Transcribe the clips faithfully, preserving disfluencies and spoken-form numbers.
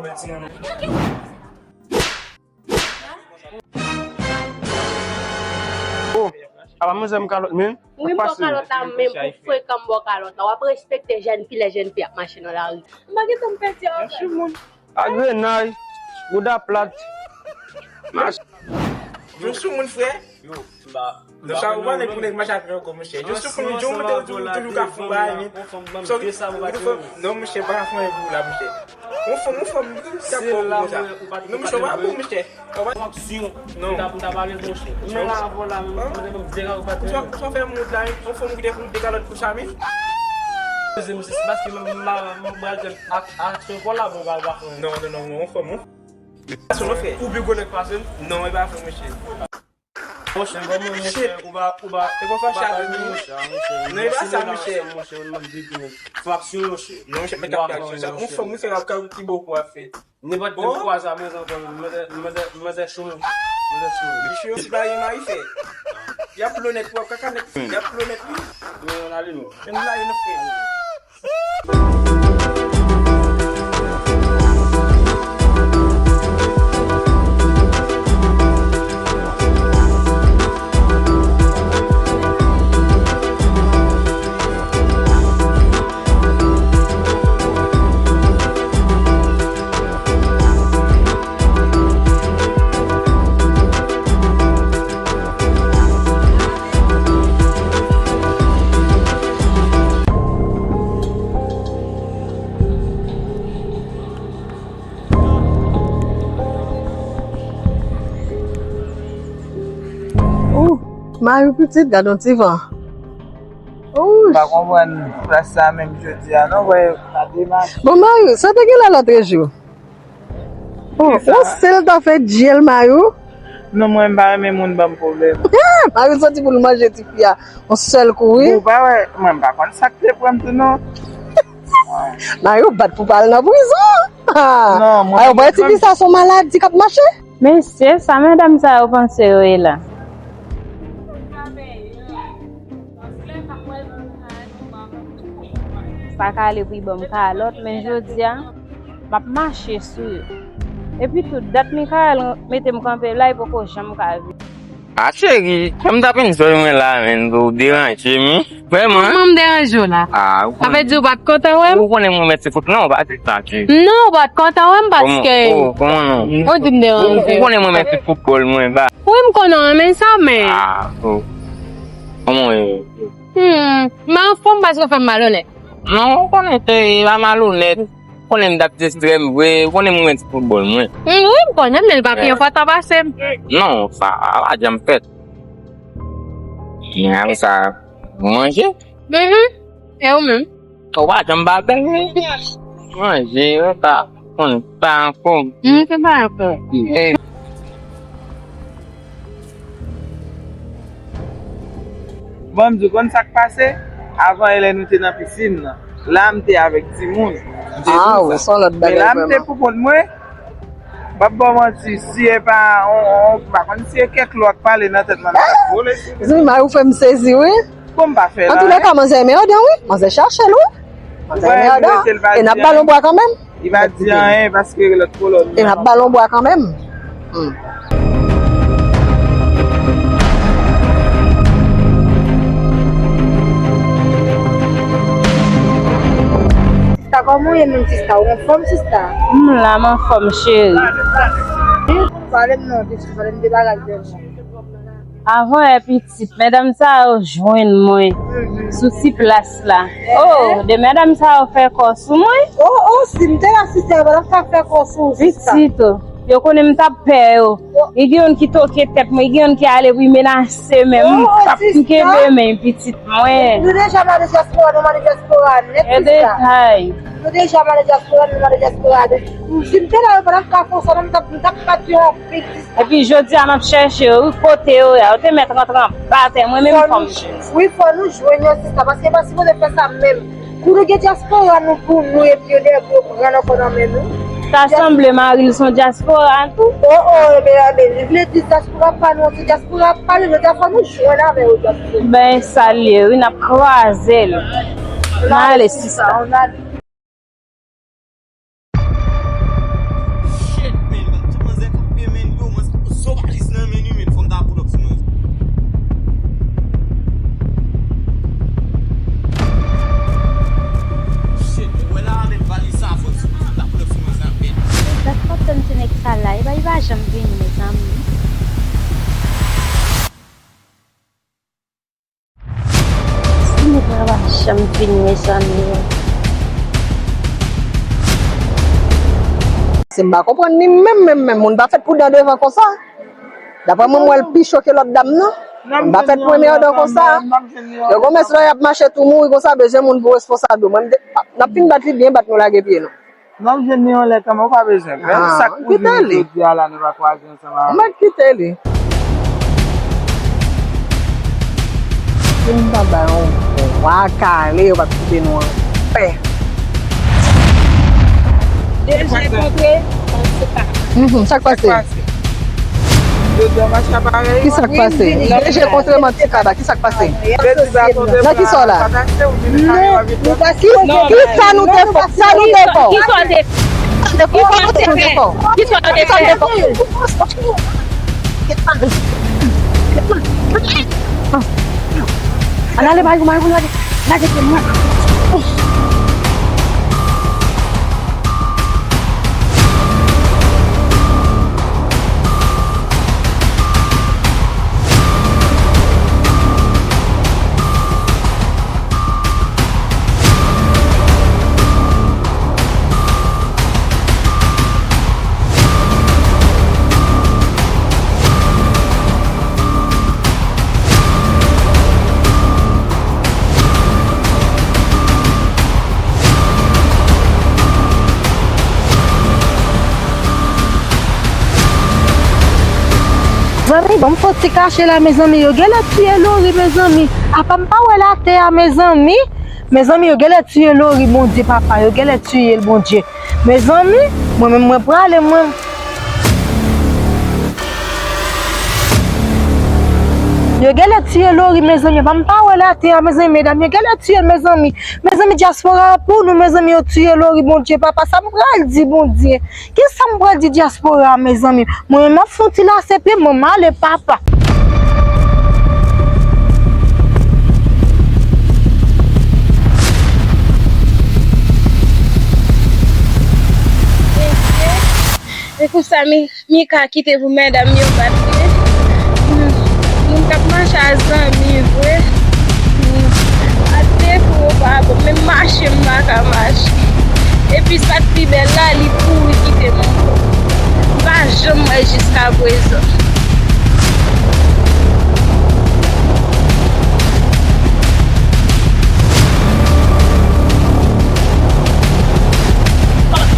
Oh, apa manzè m kalòt, men? Wi, m bò kalòt la, men pou frekan m bò kalòt la. W ap respekte jèn fi, lè jèn fi ap mache nan lari. M pa gentan m pèdi a. Agrenay, bouda plat. Mas- Yon soumoun, frè. Yo, m pa, m pa konn non. Sa ou pa nèg pou nèg mache avè ankò, monchè. Yon soumoun, yon moun te di ou toujou ka fè yon bagay, men. Sòri, non, monchè, pa ka fè anyen pou ou la, monchè. Yon fanm, yon fanm, ki ap fè pou sa. Non, monchè, ou pa pou, monchè. Ou pa faksyon. Non. M ta, m ta pale, monchè. Men la, avè w la, men, mwen, mwen, dega ou pa te. Ou fè moun la, yon fanm ki te fout de kalòt pou sa, men. Se paske mwen, mwen, mwen, mwen, Ak, ak se kò la, bon, pa, pa fè. Non, non, non, non, fò, non. Sa se yon fè. Ou pi gwo nèg pase m? Non, e pa fè, monchè. Monchè, bon, monchè, ou pa, ou pa, e pa fè chak jou, monchè, monchè. Non, e pa sa, monchè. Monchè, ou nan big men. Fraksyon, monchè. Non, monchè, men kap fraksyon sa. Ou fè, monchè, kap, kap, ki bon pou ap fè. Nenpòt de twa zan, men ankò, mwen, mwen, mwen, chou, mwen, chou. Misye, si pa gen mari fè. Y ap lonèt, w ap kaka nèt, y ap lonèt, wi. Men, ann ale, non. Men, ann ale, non, frè. Ou, Mayou pitit, gad yon ti van. Ou. M pa konprann plas sa menm jodi a, non, wè, pa demache. Bon, Mayou, sa te gen la lòt jou? Bon, yon sèl ta fè dyèl, Mayou. Non, mwen, m pa renmen moun ban m pwoblèm. Ah, Mayou soti pou l manje ti fi a. Yon sèl kou, wi. Ou pa wè, mwen, m pa konn sa k te pran m tou, non. Mayou bat pou pa al nan prizon. Non, mwen. Ay, ou pa wè ti fi sa se yon maladi k ap mache? Mesye, sa medam sa yo panse yo ye la? Pa ka ale pou y ban m kalòt, men jodi a, m ap mache sou yo. Epi tou, dat Michael mete m kanpe la, li poko janm ka vini. Ah, cheri, fè m tape n zòrèy mwen la, menn, ou deranje m, wi. Vrèman. Kòman m deranje w la? Ah, ou konnen. Sa vle di ou pa t kontan wè m? Ou konnen mwen mèt ti fout, non, ou pa di sa, cheri. Non, ou pa t kontan wè m paske. Kòman? Oh, kòman non? Ou di m deranje w. Ou konnen mwen mèt ti foutbòl, mwen, ba. Wi, m konnen w renmen sa, men. Ah, oh. Kòman w ye? Hmm, men anfòm paske w fè m malonèt. Non, ou konnen se pa malonèt. Ou konnen m t ap distrè m vre, ou konnen m renmen ti foutbòl mwen. Hmm, wi, m konnen, men l pa pi yon fwa tan pase m. Non, sa pa janm fèt. Men apre sa, ou manje? Mhm. E ou menm? Ou pa janm pa bèl, men. Manje, ou pa konn pa ankò. Hmm, se pa ankò. Eh. Bon, m di w konn sa k pase? Avan yè lè nou te nan pisin nan. La, m te avèk timoun. M te di w sa. Men la, m te pou kont mwen. M p ap ba w manti, si e pa, on, on, m pa konn si e kèk lwa k pale nan tèt mwen, m t ap vole sou li. Zouy, Mayou fè m sezi, wi. Bon, m pa fè la. Antoulèka, manzè renmen Odan, wi. Manzè chache l, wi. Manzè renmen Odan. E n ap ba l yon bwa kanmenm. Li pa di anyen paske lòt kolòn. E n ap ba l yon bwa kanmenm. Hmm. Sista, kòman w ye menm sista? Ou anfòm sista? M la, m anfòm cheri. Pale m non, pale m de bagay vrèman. Avan yè pitit, medam sa yo jwenn mwen sou ti plas la. Oh, de medam sa yo fè kò sou mwen. Oh, oh, si m te la sista, yo pa t ap ka fè kò sou ou sista. Pitit, oh. Yo konnen m t ap pè yo. Oh. Li gen youn ki toke tèt mwen, li gen youn ki ale pou l menase men m. Oh, oh, m kenbe men pitit mwen. Nou deja mande dyaspora, nou mande dyaspora nèt sista. E detay. Nou deja mande dyaspora, nou mande dyaspora. Si m te la, yo pa t ap ka fè sa, non, m t ap, m t ap bat yo anpil sista. Epi jodi a, m ap chèche yo, wi, kote yo ye a, yo te mèt rantre anba tè, mwen menm fò m jwenn. Wi, fò nou jwenn yo, sista, paske yo pa sipoze fè sa menm. Pou nou gen dyaspora nou pou nou, epi yo nèg yo pran ankò nan men nou. Ta sanble mari l se yon dyaspora tou. Oh, oh, ebyen, ebyen, li vle di dyaspora pa nou, se dyaspora ap pale, jodi a fò nou jwenn avè yo, dyaspora. Ben, sa l ye, wi, n ap kraze l. N ale, sista. N ale. Li pa janm vini, mezanmi. Li pa janm vini, mezanmi. Se m pa konprann li menm, menm, menm. Moun pa fèt pou dan devan konsa. Daprè mwen, m wè l pi cho ke lòt dam nan. Li pa fèt premye dan konsa. Yo gon mès lè y ap mache tou mouri konsa, bezwen moun pou responsab yo. Mwen, m de- n ap fin bat li byen, bat nou lage pye nou. N ap jwenn li anlè kanmenm, ou pa bezwen pè. Ah, sa k pou kite rive li jodi a la, nou pa kwaze ansanm avè l. M ap kite li. Si m pa bay yon bwa kale, yo p ap kite nou an pè. De je kontre, on se pa. Mhm, sa k pase? Sa k pase? Yo di yon match aparèy. Ki sa k pase? De je kontre manti kaba, ki sa k pase? Nan ki sa w la? Ki, ki sa nou te fè? Sa nou te fè? Ki sa w te fè? Ki sa w te fè? Ann ale, Mayou, Mayou, lage, lage pye mwen. Zanmi, ban m fè yon ti kache la, mezanmi. Yo genlè tiye Lori, mezanmi. Apa m pa wè l atè a, mezanmi. Mezanmi, yo genlè tiye Lori, Bondye, papa. Yo genlè tiye l, Bondye. Mezanmi, mwen menm, mwen prale, mwen. Yo genlè tiye Lori, mezanmi. Apa m pa wè l atè a, mezanmi, medam. Yo genlè tiye l, mezanmi. Mezanmi, dyaspora pou nou, mezanmi, yo tiye Lori, Bondye, papa. Sa m pral di, Bondye? Kisa m pral di dyaspora a, mezanmi? Mwen menm, m ap fè yon ti lase pye m, mwen, m ale, papa. E pou sa, mi Mika kite pou medam yo bat li. Hmm. Moun k ap mache a zanmi vre. Hmm. A defo yo pa bon, menm mache m pa ka mache. Epi sa k pi bèl la, li kouri kite m ankò. M pa janm wè jiskaprezan.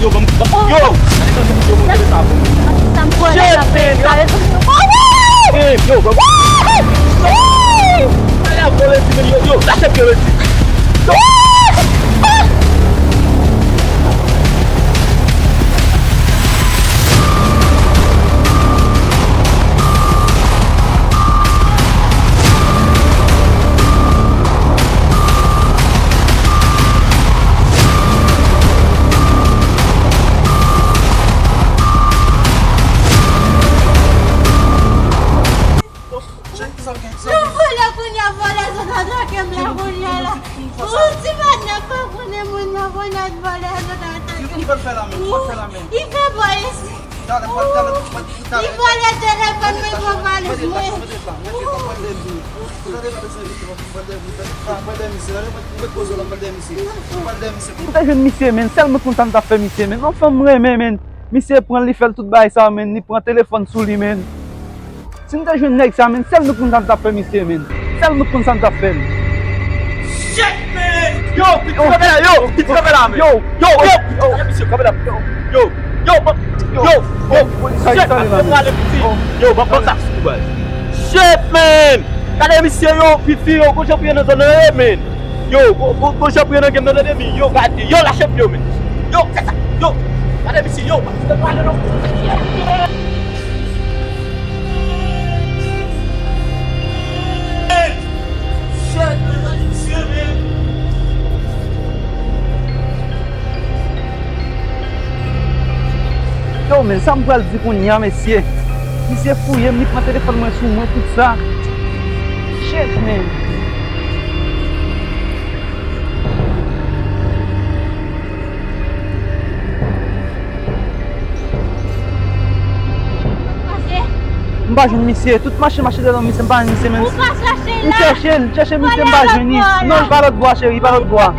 Yo, ban m, ban m, yo! Gade jan se pou yo monte sa pou mwen. Shit, man, yo. Hey, yo, ban m. Ala vole di, men yo, yo, lâche pye, yo di. Yo! Yo vòlè kounye a, vòlè zot atake m la kounye a la. Ou ti madnèf pa konnen moun nan, kounye a vòlè zot atake m. Li fè bò isi. Li vòlè telefòn mwen, li pran valiz mwen. M te jwenn misye, men sèl mwen konn sa m t ap fè misye, men yon fanm m renmen, men misye pran l, li fè l tout bagay sa, men li pran telefòn sou li, men. Si m te jwenn nèg sa, men sèl mwen konn sa m t ap fè misye, men. Sèl mwen konn sa m t ap fè l. Shit, man! Yo, piti kanpe la, yo! Piti kanpe la, men! Yo, yo, yo! Yo, yo, yo! Yo, yo, yo! Yo, yo, yo! Shit, yo prale piti! Yo, ban m pran sa sou baz. Shit, man! Gade misye, yo, piti, yo, gon jan pou ye nan zòn nan, yo, men! Yo, gon, gon, gon jan pou ye nan game nan, tande, men, yo, gade, yo, lâche pye yo, men. Yo, fè sa, yo, gade misye, yo, pa prale non. Yo, men, sa m pral di kounye a, mesye? Misye fouye m, li pran telefòn mwen sou mwen, tout sa. Shit, man. M pa jwenn misye, tout mache, mache dèyè misye, m pa jwenn misye menm. Ou pa chache l la? M chèche l, m chèche misye, m pa jwenn li. Non, li pa lòtbò a, cheri, li pa lòtbò a.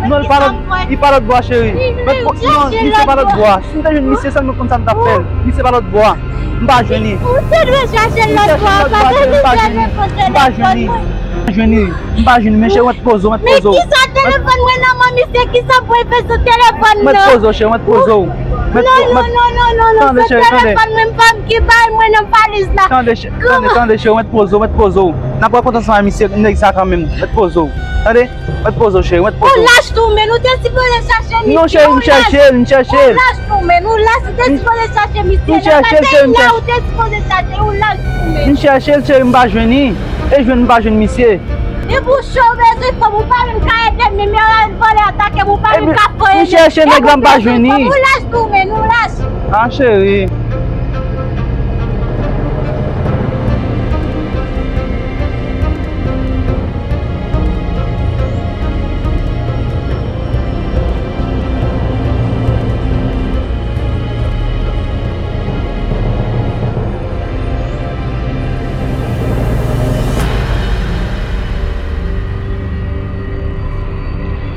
Non, li pa lòt, li pa lòtbò a, cheri. Mèt po-, non, misye pa lòtbò a. Si m te jwenn misye, sèl mwen konn sa m t ap fè l. Misye pa lòtbò a. M pa jwenn li. Ou te dwe chache l lòtbò a, paske misye te pran telefòn mwen. M pa jwenn li. M pa jwenn li. M pa jwenn li, men cheri, mèt poze w, mèt poze w. Men kisa telefòn mwen nan men misye, kisa pou efè sou telefòn nan? Mèt poze w, cheri, mèt poze w. Non, non, non, non, non, non, se telefòn mwen, m pa m ki bay mwen nan valiz la. Tande, cheri, tande, tande, cheri, mèt poze w, mèt poze w. N ap rakonte ansanm ak misye, nèg sa kanmenm, mèt poze w. Tande? Mèt poze w, cheri, mèt poze w. Ou lach tou, men ou te sipoze chache misye. Non, cheri, m chèche l, m chèche l. Ou lach tou, men ou lach, ou te sipoze chache misye. M chèche l, cheri, m chèche l. Ou te sipoze chache, ou lach tou, men. M chèche l, cheri, m pa jwenn li. E jwenn m pa jwenn misye. Depi w cho, w bezwen fanm, ou pa menm ka ede m, men vòlè atake m, ou pa menm ka fè anyen. M chèche nèg la, m pa jwenn li. Ou lach tou, men ou lach. Ah, cheri.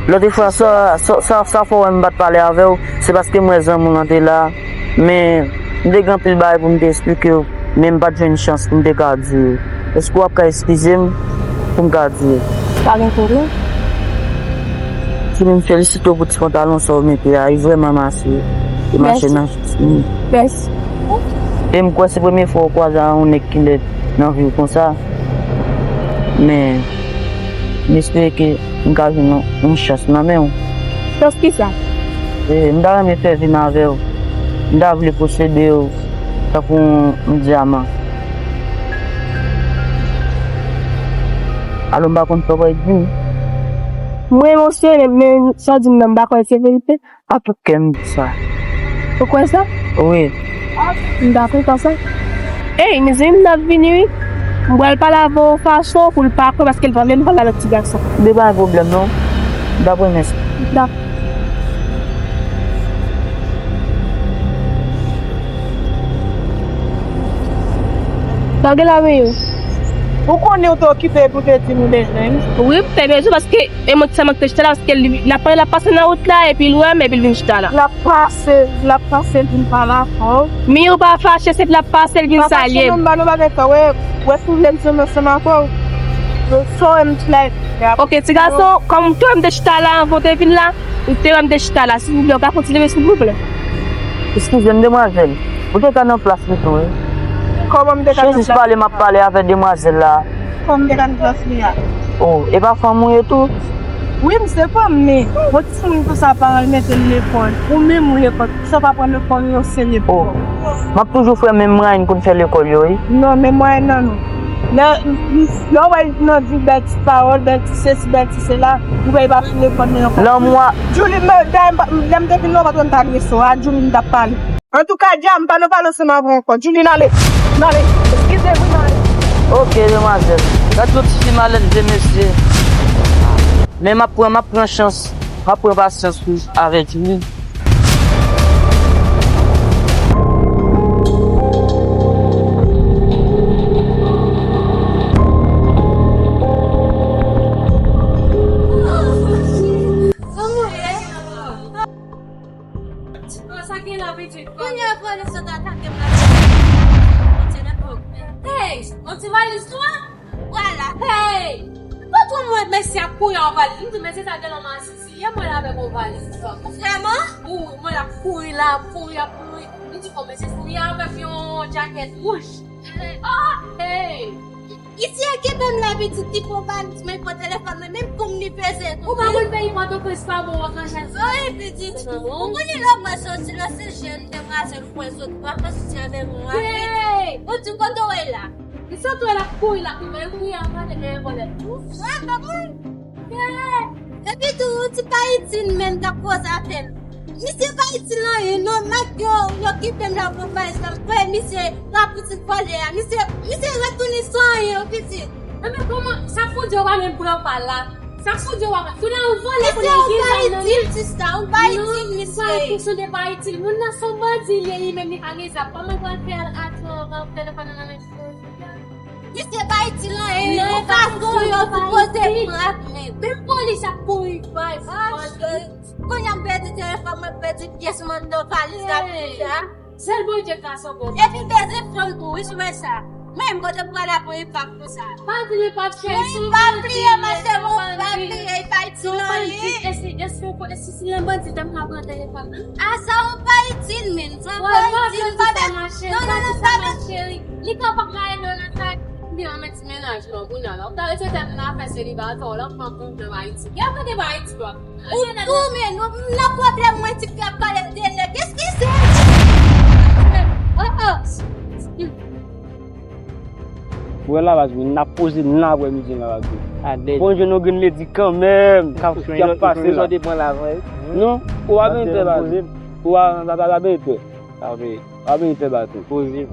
Lòt fwa, sa, sa, sa, sa fè w wè m pa t pale avè w, se paske m wè zanmi w lan te la. Men, m te gen anpil bagay pou m te eksplike w, men m pa t jwenn chans pou m te ka di w. Èske w ap ka eskize m pou m ka di w? Pa gen pwoblèm. Timoun, m felisite w pou ti pantalon sa w mete a, li vrèman mache. Li mache nan... Mèsi. Mèsi. E m kwè se premye fwa w kwaze a yon nèg ki lèd nan vi w konsa. Men, m espere ke m ka jwenn yon, yon chans nan men w. Chans kisa? E, m ta renmen fè vi m avè w. M ta vle posede w tankou yon, yon dyaman. Alò, m pa konn sa w pral di m. Mwen emosyonnen, men sa w di m nan, m pa kwè se verite. Ak tout kè m di sa. Ou kwè sa? Wi. M ta kontan sa. Ey, mezanmi, m ap vini, wi. M pral pale avè w yon fason pou l pa kwè, paske l pa vle m pale avèk ti gason. Li pa gen pwoblèm, non. M t ap renmen sa. Dakò. Sa w gen la, Miyou? Ou konnen w te okipe epi w te di m ou bezwen m? Wi, m te bezwen paske e mwen ki sèlman ki te chita la, paske li, l ap pale, l ap pase nan wout la, epi l wè m, epi l vin chita la. L ap pase, l ap pase, l vin pale avè w. Miyou pa fache, se l ap pase, l vin salye m. Pa fache non, m ba nou bagay sa, wè, wè si w vle m sou ansanm avè w. Yo, so m t like. Ok, ti gason, kòm ou te wè m te chita la anvan w te vin la, ou te wè m te chita la, silvouplè, ou ka kontinye, silvouplè? Eskize m, demwazèl. Ou te ka nan plas li tou, wi. Kòman m te ka nan plas li? Jezi pale, m ap pale avè demwazèl la. Kòman m te ka nan plas li a? Oh, e pa fanm ou ye tou? Wi, m se fanm, men yon timoun konsa, paran l mete l lekòl. Ou menm ou lekòl. Sa w pa pran lekòl yo serye pou ou. M ap toujou fè menm mwayen konn fè lekòl yo, wi. Non, menm mwayen nan non. Lè, lè w wè nan di bèl ti pawòl, bèl ti sesi, bèl ti sela, ou wè pa fè lekòl nan ankò. Lanmou a. Julie, men, dayè, m pa, lè m te vin la, w pa t wè m t adrese w a, Julie m t ap pale. Antouka, Dya, m pa nan pale ansanm avè w ankò. Julie, n ale. N ale. Eskize m, wi, n ale. Ok, demwazèl. Gad yon tifi malèn de mesye. Men m ap pran, m ap pran chans. M ap pran pasyans pou, avè Julie. Sa gen la, pitit? Kounye a, vòlè sot atake m la. Hey, yon ti valiz tou a? Vwala. Hey! Patwon mwen, mesye ap kouri a yon valiz. M di, mesye sa gen yon masizi. Yè mwen la avèk yon valiz. Vrèman? Wi, mwen la ap kouri la, ap kouri, ap kouri. M di, o, mesye, li avèk yon djakèt wouj. Ah, hey! Misye kenbe m la, pitit, li pran valiz mwen, li pran telefòn mwen, menm pou m li peze tou. Ou pa konn peyi Pòtoprens pa bon, w ap nan chèz. Wi, pitit. Ou konnen lè w pral soti la, se jèn demwazèl ou pral soti, w ap soti avèk yon afè. Hey! Ou di kote w ye la? Li sot wè l ap kouri, l ap kouri, men l kouri a gade dèyè vòlè. Ou frè, pa bon? Hey! Epi tou, ou di pa itil menm k ap koze avè m. Misye pa itil anyen non, malgre yo, yo kenbe m la pran valiz la, m kwè misye rapouti vòlè a. Misye, misye retounen san anyen, pitit. Enben, kòman, sa pou di yo pa menm pran pa la? Sa soudye w ap konnen yon vòlè konnen l gen zam nan men. Sista, ou pa itil, misye. Non, ou pa itil, se de pa itil. Moun nan se yon bandi li ye, li menm li pa gen zam. Kòman pral fè al atò, telefòn nan nan men. Misye pa itil anyen, yon fason yo sipoze pran ak men. Menm polis ap kouri bay. Kounye a m pèdi telefòn mwen, pèdi pyès mwen nan valiz la deja. Sèl Bondye ka sove w. Epi m pèdi fanm tou, wi, sou wè sa. Men m kote pral ap yon epak konsa. Pa di li pa fè. Wi, pa bliye, ma cheri, pa bliye, li pa itil anyen. Èske, èske, èske si se yon bandi, m ka pran telefòn nan? A sa, ou pa itil, men. Ou pa itil, pa met. Non, non, non, pa met. Li ka pa mare non nan sa. Byen, men ti mennaj lan, kounye a la. Ou ta rete tèt nan afè selibatè, w la pran pwoblèm Ayiti. Gen pwoblèm Ayiti, bro. Ou tounen, nou, nan pwoblèm mwen, ti fi ap pale m de nèg. Eskize! Oh, oh! Ou wè la baz, wi, n ap poze nan apre midi an la baz, wi. Bon, jwenn yon grenn ledi kanmenm. K ap pase la. Non, ou pa bezwen pè baz. Ou pa bezwen pè. Pa vle. Pa vin fè baton. Poze.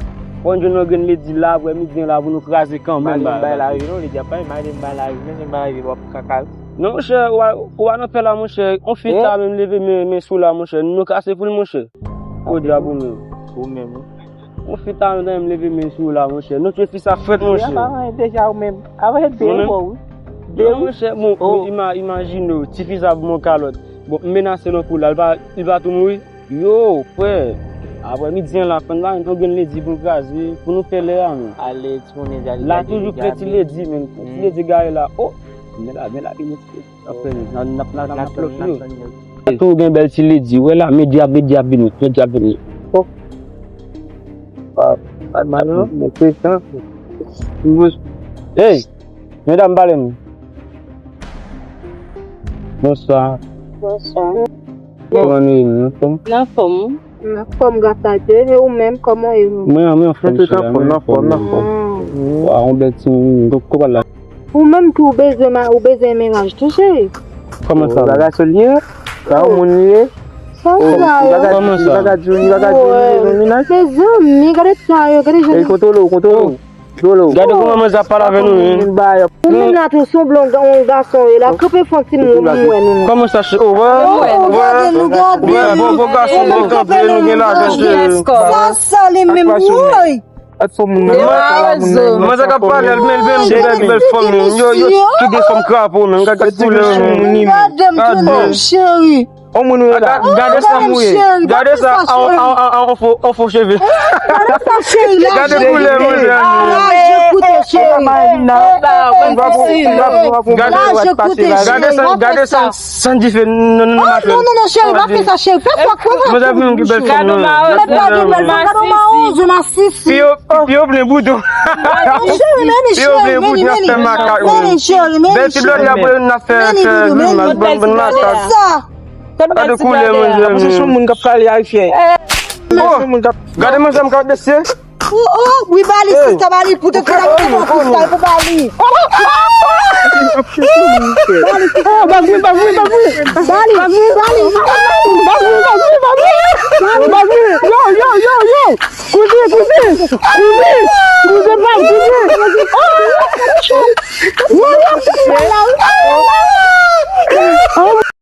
Konn jwenn yon grenn ledi la, apre midi an la, pou nou kraze kanmenm bagay la. Bay lari non, ledi ap bay, mande m bay lari, men se m bay lari, w ap kaka. Non, monchè, ou pa, ou pa nan fè la, monchè. On fi ta menm leve men, men sou la, monchè. Nou kase pou l, monchè. O dyab ou menm. Ou menm, wi. On fi ta menm leve men sou la, monchè. Nou tchwe fi sa frèt, monchè. Deja ou menm. Avè de ou, wi. De ou, monchè. Bon, ima-, imajine w, ti fi sa pou mwen kalòt. Bon, m menase l yon kou la, li pa, li pa tou mouri. Yo, frè, aprè midi an la, fò n ba nou yon grenn ledi pou n kraze, pou nou fè lè a, men. Ale, timoun, ledi a, la toujou fè ti ledi, men. Ti ledi gare la, o, men la, men la, gen ti, n ap fè, n ap, n ap, n ap, n ap lòt yo. Tou gen bèl ti ledi, wè la, men dyab, men dyab vini, men dyab vini. O. Pa, pa mal, non? Mwen pretan. Hey, medam, pale m. Bonswa. Bonswa. Kòman nou ye, nou anfòm? Nou anfòm, wi. Nou anfòm, gras a Dye. E ou menm, kòman w ye, menm? Mwen, mwen anfòm, cheri, mwen anfòm. Waw, yon bèl timoun, kòman la? Ou menm tou, ou bezwen ma-, ou bezwen mennaj tou, cheri. Kòman sa? Bagay sou li ye? Sa yon moun li ye? Sa w la yo? Kòman sa? Li pa ka di, li pa ka di, li bezwen mennaj? Mezanmi, gade sa yo, gade jan. E kontwole w, kontwole w. Gade kòman manzè ap pale avè nou, wi. Ou menm la tou sanble yon ga-, yon gason ye la. Kanpe fon ti moun mwen nou. Kòman sa, cheri? O, wè, wè, wè, bon, bon gason, bon kanpe, nou gen lajan, cheri. Sa, sa li menm, woy. Manzè k ap pale, l bèl, bèl, bèl, bèl fanm, yo, yo, tout de fanm krapo, menm, gade koulè, menm. Gade m tou, cheri. On moun ou ye la. Gade sa m ye. Gade sa, on fo, on fo cheve. Gade sa, cheri, la. Gade koulè, monchè. Laje koute, cheri. Laje koute, cheri. Gade sa, gade sa, san dife nan, nan, nan. Non, non, non, cheri, pa fè sa, cheri. Fè sa, fè sa. Mwen ap menm ki bèl fanm nan. Gade mawozo, masisi. Piye w plen bouton. Cheri, meni, cheri, meni, meni. Bèl ti blòd la pou n ap fè, fè, bon, bon makak. Gade koulè, monchè. Mwen se sou moun k ap pale ayisyen. Mwen se moun k ap. Gade manzè m k ap bese. Oh, oh, wi, ba li, sista, ba li, pou te fè la, pou te fè la, pou ba li. Ba li, ba li, ba li. Ba li, ba li, ba li. Ba li, ba li, ba li. Ba li, yo, yo, yo, yo. Koute, koute. Koute. Koute pa, koute. Oh, oh, oh.